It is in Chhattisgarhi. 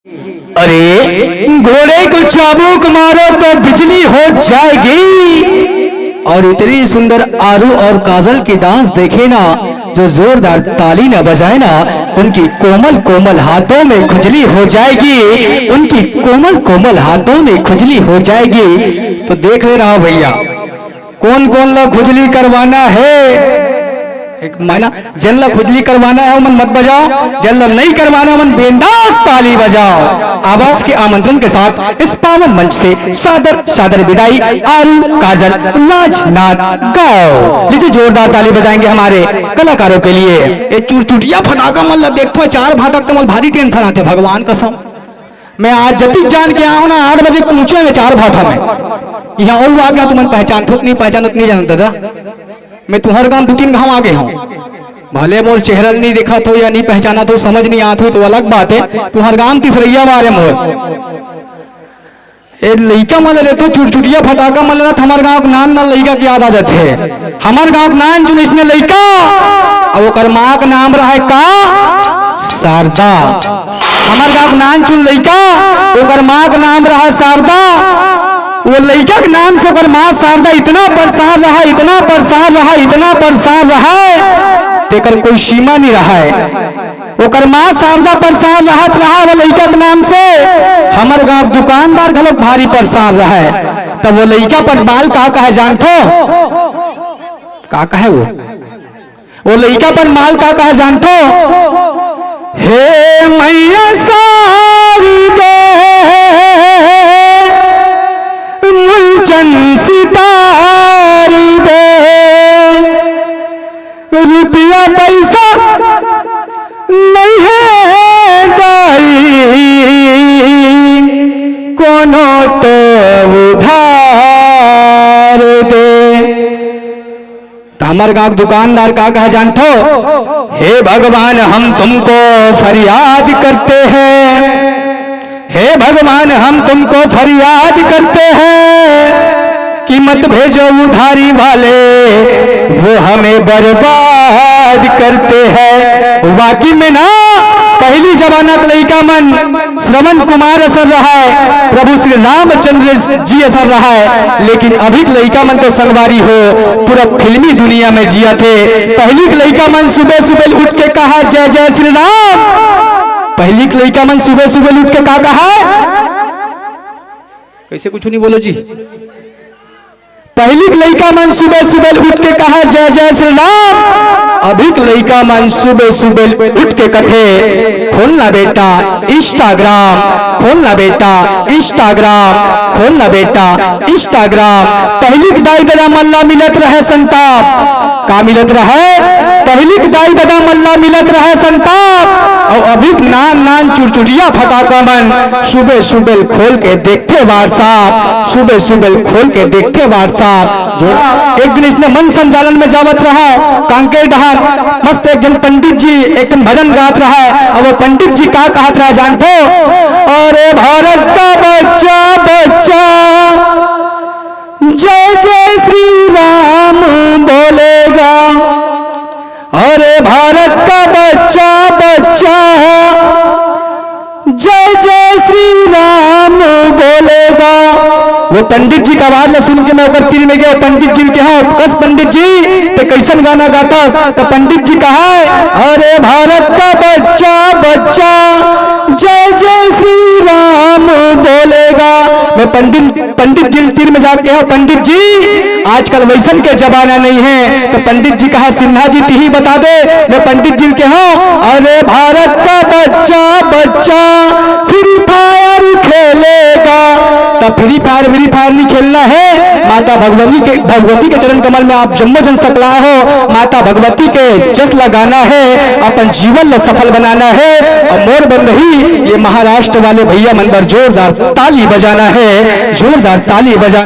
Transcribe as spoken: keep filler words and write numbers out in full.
अरे, घोड़े को चाबुक मारो तो बिजली हो जाएगी। और इतनी सुंदर आरू और काजल की डांस देखे ना, जो जोरदार ताली ना बजाए ना, उनकी कोमल कोमल हाथों में खुजली हो जाएगी, उनकी कोमल कोमल हाथों में खुजली हो जाएगी। तो देख ले रहा भैया, कोन कोन ला खुजली करवाना हे? एक महीना जेन ला खुजली करवाना हे, ओमन मत बजाव, जेन ला नइ करवाना हे, ओमन बिंदास ताली बजाव। आप सबके आमंत्रण के साथ इस पावन मंच से सादर सादर विदाई, आरू काजल लाजनाथ गाँव। लीजिए, जोरदार ताली बजाएंगे हमारे कलाकारों के लिए। ए चुरचुटिया फटाका मन ला देखथों, चार भाटा के तो मोला भारी tension आथे, भगवान कसम। मैं आज जतिक जान के आया हूं ना, आठ बजे पहुंचे मैं चार भाटा में। इहां अउ आ गया, तुमन पहचानथो कि नहीं पहचानथो नहीं जानत दादा। मैं तुंहर गांव दू तीन घांव आ गे हंव। भले मोर चेहरा ल नहीं देखत हो या नहीं पहचानत हो, समझ नहीं आत हो तो अलग बात हे। तुंहर गांव तीसरइया बार हे मोर। ए लइका मन ल लेथों, चुरचुटिया फटाका मन ल लेथों, हमर गांव के नान नान लइका के याद आ जाथे। हमर गांव के नान चुन अइसने लइका, अउ ओकर मां के नाम रहय का? शारदा। हमर गांव के नान चुन लइका, ओकर मां के नाम रहय शारदा। वो लइका के नाम से ओकर मां शारदा इतना परेशान रहय, इतना परेशान रहय, इतना परेशान रहय, तेकर कोई सीमा नहीं रहय। ओकर मां शारदा परेशान रहत रहा वो लइका के नाम से। हमर गांव के दुकानदार घलोक भारी परेशान रहय। तब वो लइका अपन मां ल का कहे जानथो? का कहे वो? वो लइका अपन मां ल का कहे जानथो? हे मैया शारदे, मुलचन सितार दे, रुपया पैसा नहीं हे दाई, कोनो तो उधार दे। त हमर गांव के दुकानदार का कहा जानथो? हे भगवान, हम तुमको फरियाद करते हैं, हे भगवान, हम तुमको फरियाद करते हैं कि मत भेजो उधारी वाले, वो हमें बर्बाद करते हैं। वाकई में ना, पहली जमाना के लइका मन श्रवण कुमार असन रहय, प्रभु श्री रामचंद्र जी असन रहय, लेकिन अभी के लइका मन तो संगवारी हो पूरा फिल्मी दुनिया में जियत हे। पहली के लइका मन सुबह सुबह उठ के कहा, "जय जय श्री राम।" पहली के लइका मन सुबह सुबह उठ के का कहा? कैसे कुछ नहीं बोलो जी। पहली के लइका मन सुबह सुबह उठ के कहा, "जय जय श्री राम।" अभी के लइका मन सुबह सुबह उठ के कथे, "खोलना बेटा Instagram, खोलना बेटा Instagram, खोलना बेटा Instagram।" पहली के दाई ददा मन ला मिलत रहय संताप, का मिलत रहय? पहली के दाई ददा मन ला मिलत रहय संताप, अउ अभी के नान नान चुरचुरिया फटाका मन सुबह सुबह खोल के देखथे WhatsApp, सुबह सुबह खोल के देखथे WhatsApp। जो एक दिन अइसने मन संचालन में जावत रहंव, कांकेर डहार मस्त एक झन पंडित जी एक ठन भजन गात रहय, अउ वो पंडित जी का कहत रहय जानथो? अरे भारत का बच्चा, बच्चा जय जय श्री राम बोलेगा, अरे भारत का बच्चा, बच्चा जय जय श्री राम बोलेगा। वो पंडित जी के आवाज ला सुन के मैं ओकर तीर में गेंव। पंडित जी ल केहेंव, "कस पंडित जी, तें कइसन गाना गाथस?" त पंडित जी कहय, "अरे भारत का बच्चा, बच्चा जय जय श्री राम बोलेगा।" मैं पंडित पंडित जी ल तीर में जाके केहेंव, "पंडित जी, आजकल वइसन के जमाना नइ हे।" त पंडित जी कहय, "सिन्हा जी, तिही बता दे।" मैं पंडित जी ल केहेंव, "अरे भारत का बच्चा, बच्चा Free Fire खेलेगा।" त Free Fire, Free Fire नइ खेलना हे। माता भगवती के, भगवती के चरण कमल में आप जम्मो झन सकलाय हो। माता भगवती के जस लगाना हे, अपन जीवन ला सफल बनाना हे। अउ मोर बंदही ये महाराष्ट्र वाले भैया मन बर जोरदार ताली बजाना हे, जोरदार ताली बजाना।